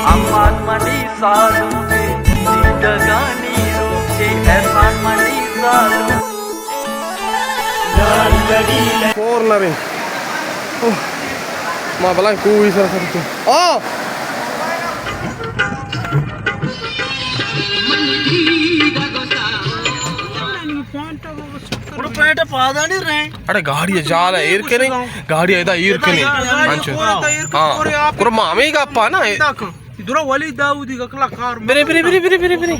امان منی سالونی، زندگانی روچے، احسان منی سالونی۔ فورنر ایں۔ اوہ۔ ما بلائیں کوہی سر سر تو۔ آ! اڑے گاڑی جال ایر کنے، گاڑی ادا ایر کنے۔ انچو۔ ہاں۔ کرا ما ہمیں گپا نا۔ درا ولی داودی گکلا کار۔ برے، برے، برے، برے، برے، برے۔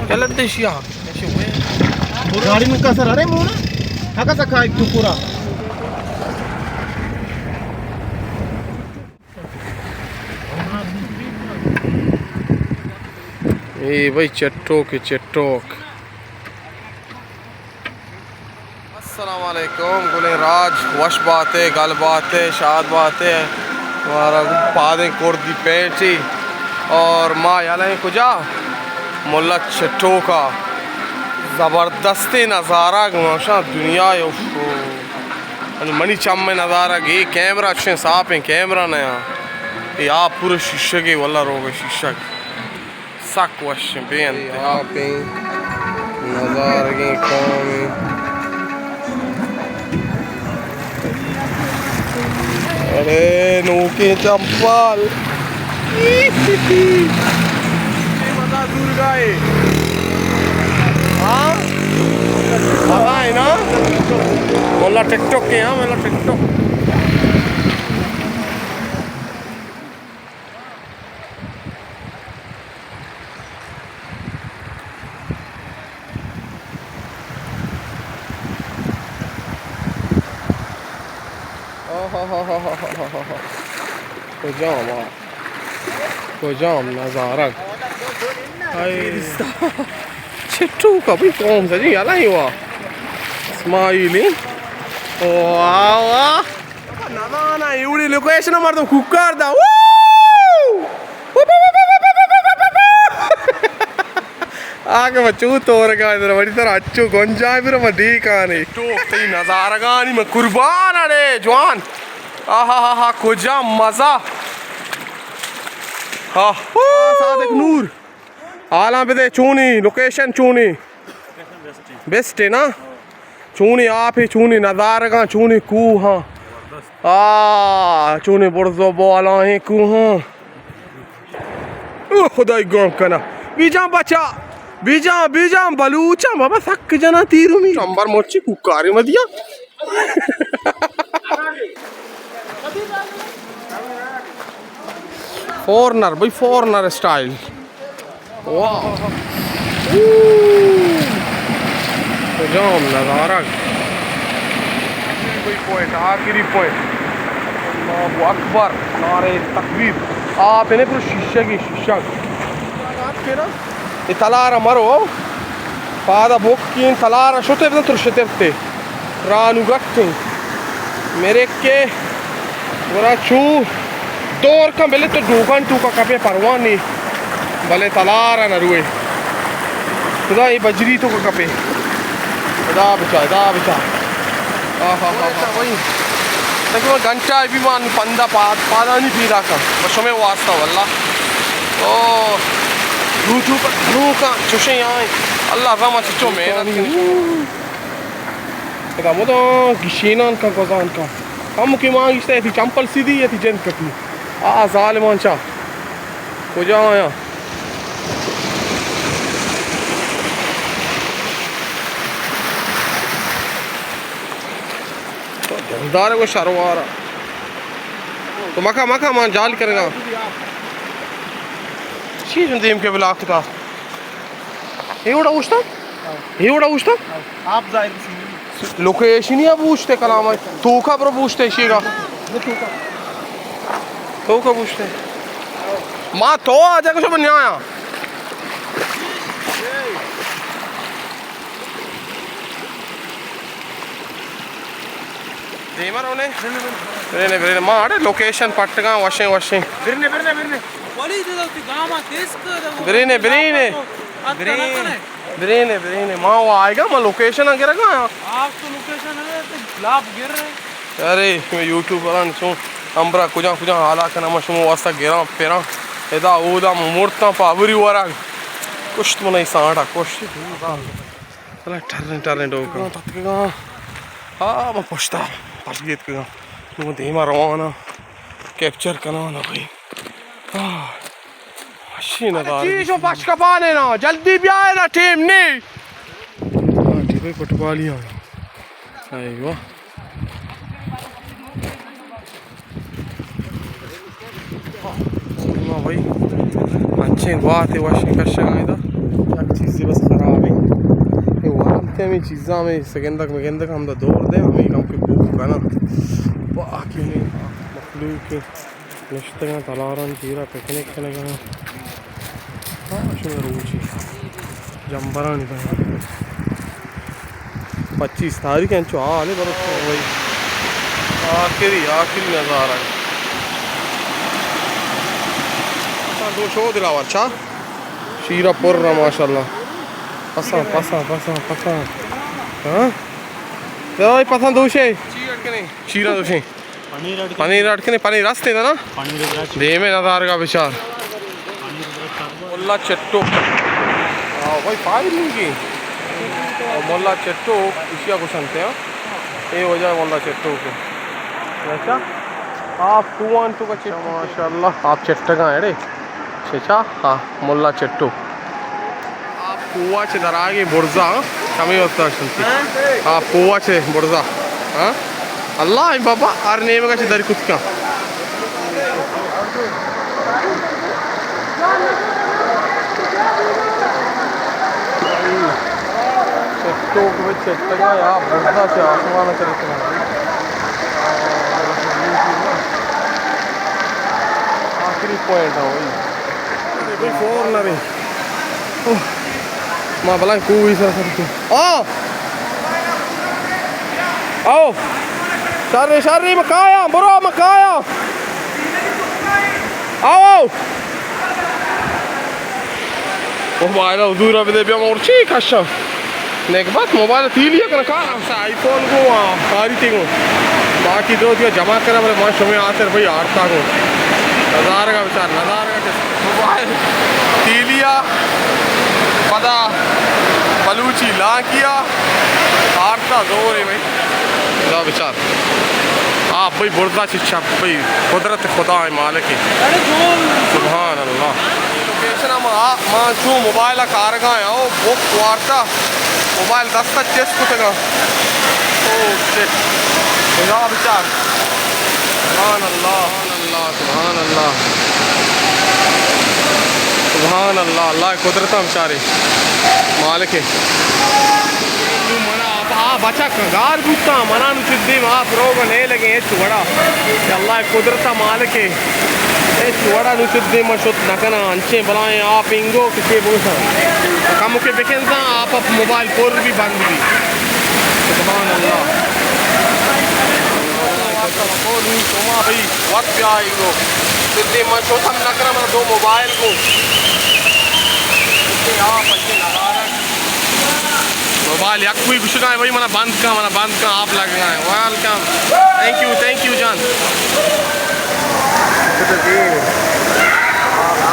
غلط دیشیا۔ گاڑی میں کسر ارے مونا۔ ہکا سا کھائی تو پورا۔ اے بھائی چٹوک، چٹوک۔ السلام علیکم، گلیں راج، وش باتے، گل باتے، شاد باتے۔ مارا پادیں کردی پینٹی اور ما یلیں کجا؟ ملا چٹوکا۔ زبردستیں نظارہ گوشاں دنیا، اوف۔ منی چم نظارہ گے کیمرہ چشیں صاف ایں، کیمرہ نیا۔ اے آپ پورا شیشگے، واللہ روگ شیشگ۔ سک وش ایں، بے انتہا۔ اے آپ ایں، نظارگیں قوم ایں۔ اڑے نوکیں چمپل۔ مزہ دور گائے۔ ہاں؟ مزہ ایں نا؟ واللہ ٹک ٹاک کے، ہاں، واللہ ٹک ٹاک۔ کجام آ؟ کجام نظارگ؟ ہائے۔ چٹوک ءَ بھئی قوم سجیں یلہ ایں وا۔ اسماعیل ایں۔ واہ واہ۔ نہ، نہ، نہ، ایوڑی لوکیشن ءَ مردم کوکار دا۔ وو! آگہ ما چو تورگا در وڑی تر اچو گنجائے برا ما ڈیکانے۔ ٹوک تئی نظارگانی من قربان اڑے جوان۔ آہا ہا ہا، کجا مزہ۔ ہا۔ صادق نور۔ حالاں بدے چونی، لوکیشن چونی۔ بیسٹ ہے نا؟ چونی آپے، چونی نظارگاں، چونی کوہاں۔ آ، چونی برز و بالائیں کوہاں۔ او خدای گم کنا۔ بیجاں بچا۔ بیجاں، بیجاں بلوچاں بابا سک جنا تیرمی۔ چمبر مچی کوکاری مدیا۔ فورنر، بھئی فورنر اسٹائل۔ واہ۔ اوہ۔ کجام نظارگ۔ بھئی پوائنٹ، آخری پوائنٹ۔ اللہ اکبر، نعرہ تکبیر۔ آپ نے پر شیشگی، شیشگ۔ اے تلار ءَ مرو، پاد ءَ بکیں تلار ءَ شتے بزاں ترشترتے۔ راہ نوں گٹ ایں۔ میرے کے گڑا چو دور کن بلے تو ڈوکان توکا کپے پرواہ نی۔ بلے تلار ءَ نہ روئے۔ خدا اے بجری توکا کپے۔ خدا بچا، خدا بچا۔ آہا، آہا، آہا۔ تقریباً گھنٹہ ءَ بی مان پندہ پاد، پادانی پیدا کن۔ بس شمے واسطہ واللہ۔ او، یوٹیوب، یوٹیوب چوشیں آئیں۔ اللہ رحم چچو محنت کنی۔ پدا مدام گشینان کن، گوزان کن۔ ہم کہ ما گشتہ یتی چمپل سیدھی، یتی جند کٹی۔ آ ظالمان چا کجا آیا؟ دلدار کو شروارا۔ تو مکا، مکا، مان جال کرگا۔ چیز دیم کے بلاک تھا۔ اے وڑا اوشتا؟ اے وڑا اوشتا؟ آپ ظاہر سی۔ لوکیشنی ءَ بوشتے کلام ءَ۔ توکا برو بوشتے شیگا۔ توکا بوشتے۔ ما تو آ جا کچھ بنیا آیا۔ دیما رونے؟ برینے، برینے۔ ما اڑے لوکیشن پٹگاں وشیں، وشیں۔ برینے، برینے، برینے۔ ولی دے دو تی گاما دیس کر دو۔ برینے، برینے۔ Brain, brain, brain. ما و آئیگا، ما لوکیشن گرگا۔ آپ تو لوکیشن ہے، تو گلاب گر رہے۔ ارے، میں یوٹیوبران سوں، امبرا کجا کجا حالا کنا، ما شما واسطہ گراں پراں۔ ادا اودا ما مرتاں پابری ورگ۔ کشت من ای سانٹا، کشت۔ سلا ٹرن ٹرن ڈوکا۔ تتکگاں۔ ہاں، ما پشتا پرگیت کگاں۔ نو دیما روانا۔ کیپچر کنانا بھائی۔ ہاں۔ اشی نظارہ چی شو پش کپانے نا، جلدی بیائے نا، ٹیم نی۔ ہاں، ٹیم فٹبالی آیا۔ ایوا۔ ہاں بھائی، انچیں گواتے وشیں کشگاں ادا۔ یک چیزے بس خراب ہے۔ اے ورم تے ہمیں چیزاں ہمیں سگندک مگندک ہم دا دور دے، ہمیں کم کے بوک کنا۔ باقی ہمیں مخلوق نشتگاں تلارانی تیرا پکنک کنگاں۔ ہاں، شمئے روچے جمبرانی تہا۔ پچیس تاریخ انچو حال ہے، برو تو بھائی۔ آخری، آخری نظارہ۔ ہاں، دو شو دلاور چا۔ شیرا پر رہا ماشاءاللہ۔ پساں، پساں، پساں، پساں۔ ہاں؟ تو بھائی پساں دوشے۔ شیرا دوشے۔ پنیر اڈ کنی۔ پنیر اڈ کنی، پنیر ہستے نا؟ پنیر اڈ کنی۔ دیمے ندارگا بچار۔ پنیر اڈ کنی۔ ملا چٹو۔ آ، بھائی فائرنگ کی۔ ملا چٹو، اسی کو سنتے ہیں۔ اے وجہ ملا چٹو کے۔ اچھا۔ آپ کوان تو کا چٹو۔ ماشاءاللہ، آپ چٹگا ہے رے۔ چچا؟ ہاں، ملا چٹو۔ آپ کوہ چہ درآیگیں برزا، ہمے واسطہ شنتی۔ آپ کوہ چہ برزا۔ ہاں؟ اللہ، اے بابا، ہر نیمگا چہ در کت کن۔ چٹو کہ چٹگا یا برزا چہ آسمان چلتنا۔ آخری پوائنٹ ہے وہی۔ بھئی فور نہ رہی۔ اوہ۔ ما بلائیں کوئی سر سر کے۔ آؤ۔ آؤ۔ شر، شر، مکایا، برو مکایا۔ آؤ، آؤ۔ موبائل حضور بدے بیا مور چی کشا۔ نگبت موبائل تیلی کن کار ہمسا آئی فون گو، آ، کاری تے گو۔ باقی درو دیا جمع کرا، بلے ما شمے آتر بھئی آرتا گو۔ نظارگا بچار، نظارگا چست۔ موبائل تیلیا، پدا بلوچی لانکیا، آرتا زورے بھئی۔ دا بچار۔ آ بھئی برزا چچا بھئی، قدرت خدا ہے، مالک ہے۔ سبحان اللہ۔ لوکیشن ہم آ، ما چو موبائل کارگا ہے، او بک وارتا۔ موبائل دست ءَ چست کتگ اَنت۔ او شٹ۔ خدا بچار۔ سبحان اللہ، سبحان اللہ، سبحان اللہ۔ سبحان اللہ، اللہ ءِ قدرت ءَ بچارے۔ مالک ءِ۔ من ءَ آپ، آ بچک گار بوتاں، من ءَ نوں چدی ما آپ روگ ءَ نیلگیں ہچ وڑا۔ اللہ ءِ قدرت ءَ مالک ءِ۔ ہچ وڑا نوں چدی ما شت نہ کناں۔ چے بلائیں آپ انگو کہ چے بوساں۔ کمکے بکنزاں، آپ ءِ موبائل پر بی بند بی۔ سبحان اللہ۔ شما بھئی وت بیا انگو۔ سدی من شوتم نہ کناں، من دو موبائل گو۔ آپ اچھے نظارہ۔ موبائل یک کوئی گوشگا ہے بھئی، منا بند کن، منا بند کن، آپ لگگا ہے۔ Welcome. Thank you, thank you جان۔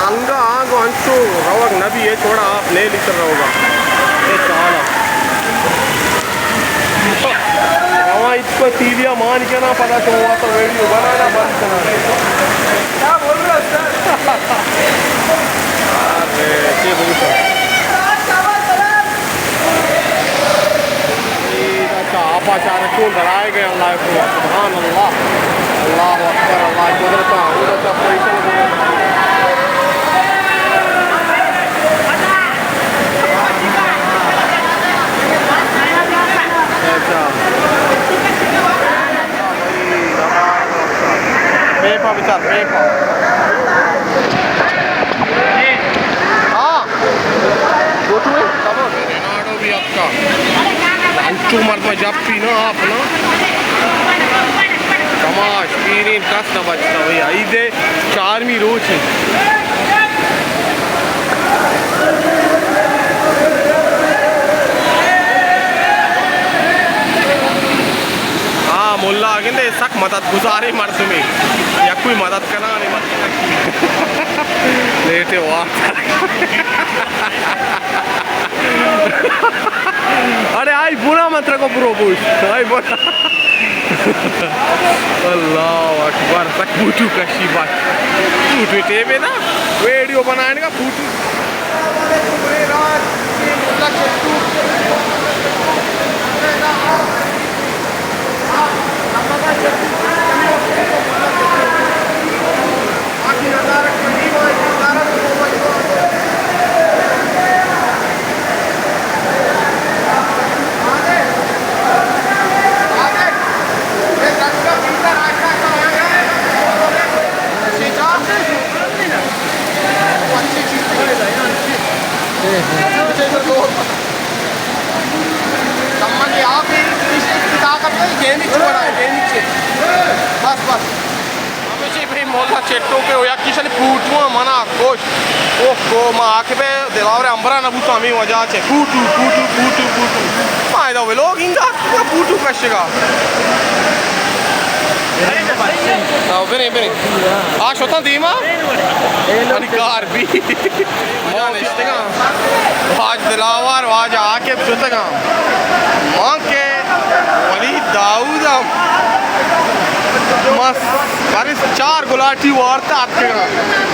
انگا آنگو انچو روگ نبی، اے چھوڑا آپ نیلی سر روگا۔ اے چالا۔ رواں اتکو تیلیا مان کنا، پدا شما واسطہ ویڈیو بنانا بند کنا۔ ارے، چے بگوشاں۔ اے اچھا، آپ ءَ چار چون درائے گئے، اللہ اکبر، سبحان اللہ، اللہ اکبر، اللہ قدرت۔ اچھا۔ پیپا بچار، پیپا۔ ہاں۔ گوٹو ہے؟ رینا۔ انچو مردم جپی نا آپ نا۔ کماش، پیرین کس نہ بچتا بھئی۔ عید چارمی روچ ہے۔ گندے سک مدد گزاریں مردمے، یکوئی مدد کنانے مردم۔ لیٹے وارت۔ اڑے آئی بنا من ترا کو برو بوش۔ آئی بنا۔ اللہ اکبر، سک بوٹو کشی بات۔ بوٹو ٹیبے نا، ویڈیو بنائیں گا بوٹو۔ بس، بس۔ ہمیشی بھئی مولا چٹو کے او یکی شلی پوٹواں منا گوشت۔ او کو ما آکے بے دلاور امبرا نہ بوتا ہمیں وجہ چے۔ پوٹو، پوٹو، پوٹو، پوٹو۔ ما ادا ویلوگ انگا، ما پوٹو کشگا۔ آو، بریں، بریں۔ آ شتاں دیما؟ منی کار بی۔ واجہ نشتگاں، واجہ دلاور، واجہ عاقب شتگاں۔ مان کہ ولید داؤد ہم مس برس چار گلاٹی وارتا اتکگاں۔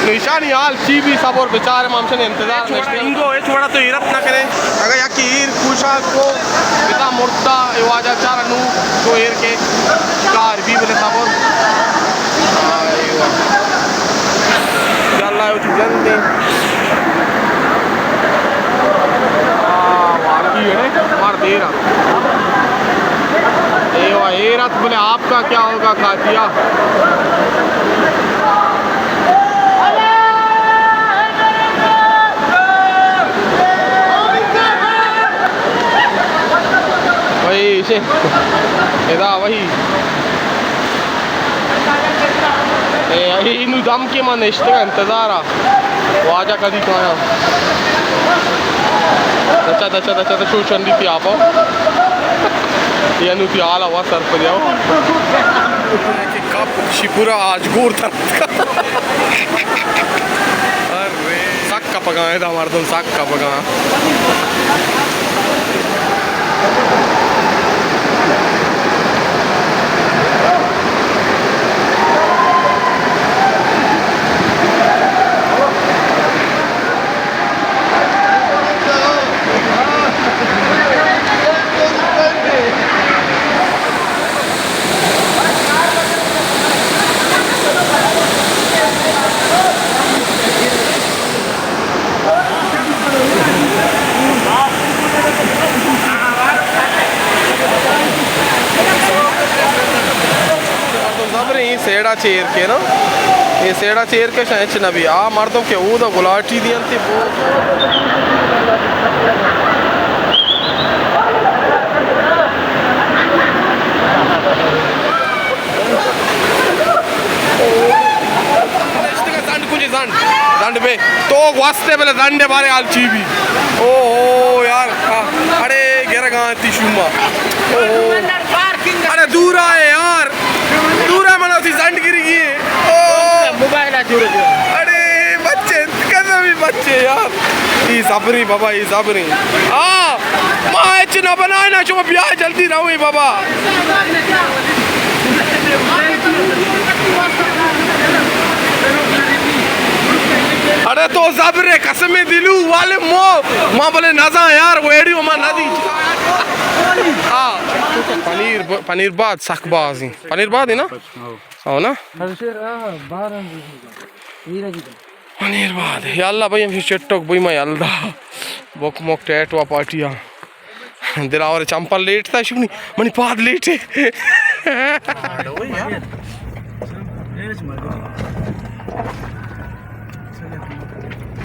نو ایشانی حال چی بی صبر بچار، ما ہمشانی انتظار نشتگاں۔ انگو ہچ وڑا تو ایرت نہ کنے۔ اگہ یکی ایر کوشا کو بتا مرتا، اے واجہ چارا نو تو ایر کے کار بی بلے صبر۔ آ، اے وا۔ یا اللہ، اے وتی جند ایں۔ آ، واقعی ہے، مار دیر ات۔ اے وا، ایر ات بلے آپ کا کیا ہوگا، کھا دیا۔ وہی، اسے، ادا وہی۔ اے، اے، نو دم کے من نشتگاں انتظارا۔ واجہ کدی کایا؟ دچا، دچا، دچا، دچا، شو چندی تھی آپا۔ یا نو تھی آلا وا سر پر جاؤ۔ کپ شپورا آج گور تھا۔ ارے۔ سک کپگاں، ادا مردم سک کپگاں۔ مردم زبریں، اے سیڈا چیر کے نا، اے سیڈا چیر کے شاید ہچ نہ بی۔ آ مردم کہ اودا گلاٹی دیاں تے بو۔ زنڈ کجے زنڈ، زنڈ بے۔ تو گوستے بلے زنڈ بارے حال چی بی۔ او ہو یار، آ، اڑے گرگاں تی شوما۔ او ہو۔ اڑے دورا ہے یار۔ دورا منا تی زنڈ گری گی۔ او۔ موبائل آ جوڑ دے۔ اڑے بچے، کدے بھی بچے یار۔ ای صبری بابا، ای صبری۔ آ، ما ہچ نہ بنائے نا، شما بیا جلدی روی بابا۔ اڑے تو زبرے قسم دلو والے مو، ما بلے نزاں یار، ویڈیو ما ندی۔ ہاں۔ پنیر ب-، پنیر باد سک بازی۔ پنیر باد ہے نا؟ او نا؟ پنیر باد۔ یا اللہ بھائی، ہمشی چٹک بھائی، ما یلدا۔ بک مک ٹیٹ وا پارٹی آ۔ دلاور چمپل لیٹ تا شکنی، منی پاد لیٹے۔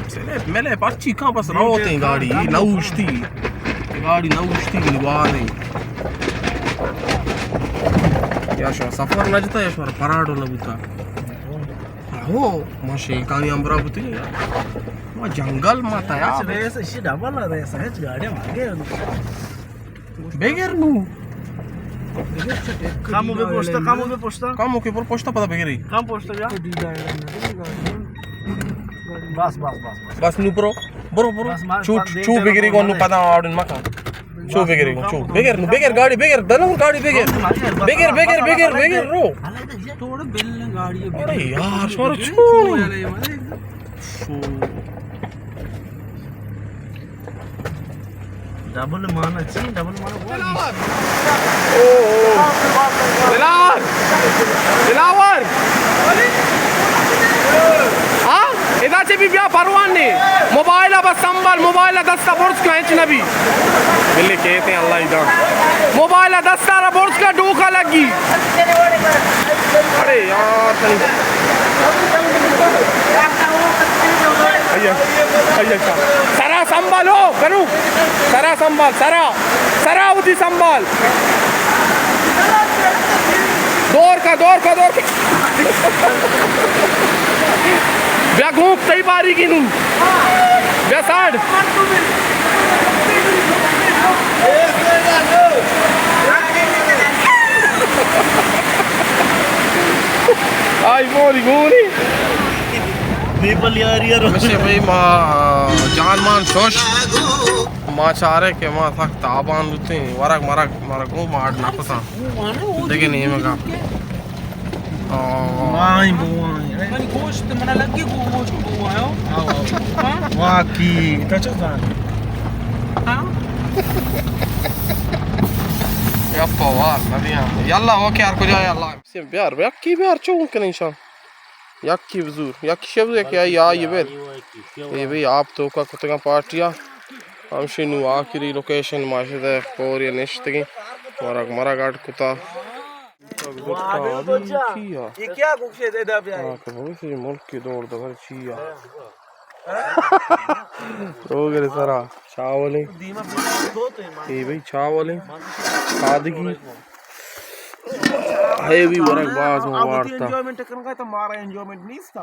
سلیپ ملے پرچی کاں بس روتیں گاڑی، نوشتی۔ گاڑی نوشتی گنی وارے۔ یا شما سفر نہ جتا، یا شما پراڈو نہ بوتا۔ ہو، ما شیکانی امرا بوتگیں۔ ما جنگل ما تیار۔ ریس، اشی ڈبل ریس، ہچ گاڑی مانگے۔ بگر نو۔ کم بہ پشتا، کم بہ پشتا۔ کم اوکے، پر پشتا پدا بگری۔ کم پشتا بیا۔ بس، بس، بس، بس۔ بس نو برو، برو، برو۔ بس مار چو، پندے چو بگری گو نو پدا آوڑن مکا۔ چو بگری گو، چو۔ بگر، بگر گاڑی، بگر، دلور گاڑی بگر۔ بگر، بگر، بگر، بگر، رو۔ توڑ بل گاڑی۔ ارے یار، شمارا چو۔ ڈبل مانا چی؟ ڈبل مانا۔ او، او۔ دلاور! دلاور! ہاں؟ ادا چہ بی بیا پروان نے۔ موبائل بس سنبھال، موبائل دستا برز کا ہچ نبی۔ بلے کہتے ہیں اللہ ہی دان۔ موبائل دستا را برز کا ڈوکا لگی۔ ارے یار، تنی۔ ایا، ایا، سرا سنبھالو، کرو۔ سرا سنبھال، سرا۔ سرا وتی سنبھال۔ دور کا، دور کا، دور کا۔ بیا گوک تئی باری کی نو۔ بیا ساڑ۔ آئی فون گونی۔ پیپل یاری رو۔ ہمیشہ بھئی ما جان مان شوش۔ ما چارے کہ ما سک تابان بوتیں، ورگ مرگ مرگ گوں ما اڈ نہ کتاں۔ دگہ نیمگا۔ آ۔ وائیں بوائیں۔ منی گوشت منا لگی گو گوشت بوائیں۔ آو، آو۔ ہاں؟ واقعی، تو چو زان؟ ہاں؟ گپا وار نبیاں۔ یلا، اوکے، ہر کجا ہے اللہ۔ بیار، یکی بیار، چون کنیں شان۔ یکی بزور، یکی شے بزور، یکی آئی، آئی بید۔ اے بھئی آپ توکا کتگاں پارٹیا۔ ہمشی نو آخری لوکیشن ما شدہ پوریا نشتگیں۔ ورگ مرگ اڈ کتا۔ چیا؟ ہاں، کہ بھوی سی ملک کی دور دبر چیا؟ روگر سرا چاولیں۔ اے بھئی چاولیں۔ سادگی۔ ہے بھی ورگ باز ما وارتا۔ انجوائمنٹ کرنگا تو مارا انجوائمنٹ نیستا۔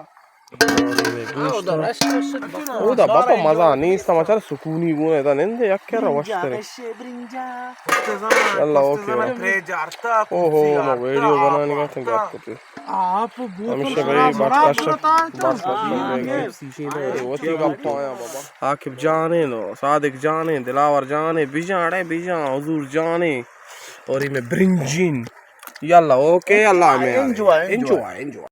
اودا باپا مزہ نیست، ہم اچھا سکونی گون ہے، دا نندے یک کرا وشترے۔ اللہ، اوکے، اوکے۔ اوہو، ما ویڈیو بنانے کا تھا، گپ کرتے۔ ہمیشہ بھائی، بات کر سک، بات کر سک۔ عاقب جانے، صادق جانے، دلاور جانے، بجان اڑے بجان، حضور جانے، اور یہ میں برنجین۔ یلا، اوکے، اللہ میں انجوائے، انجوائے۔ Enjoy, enjoy.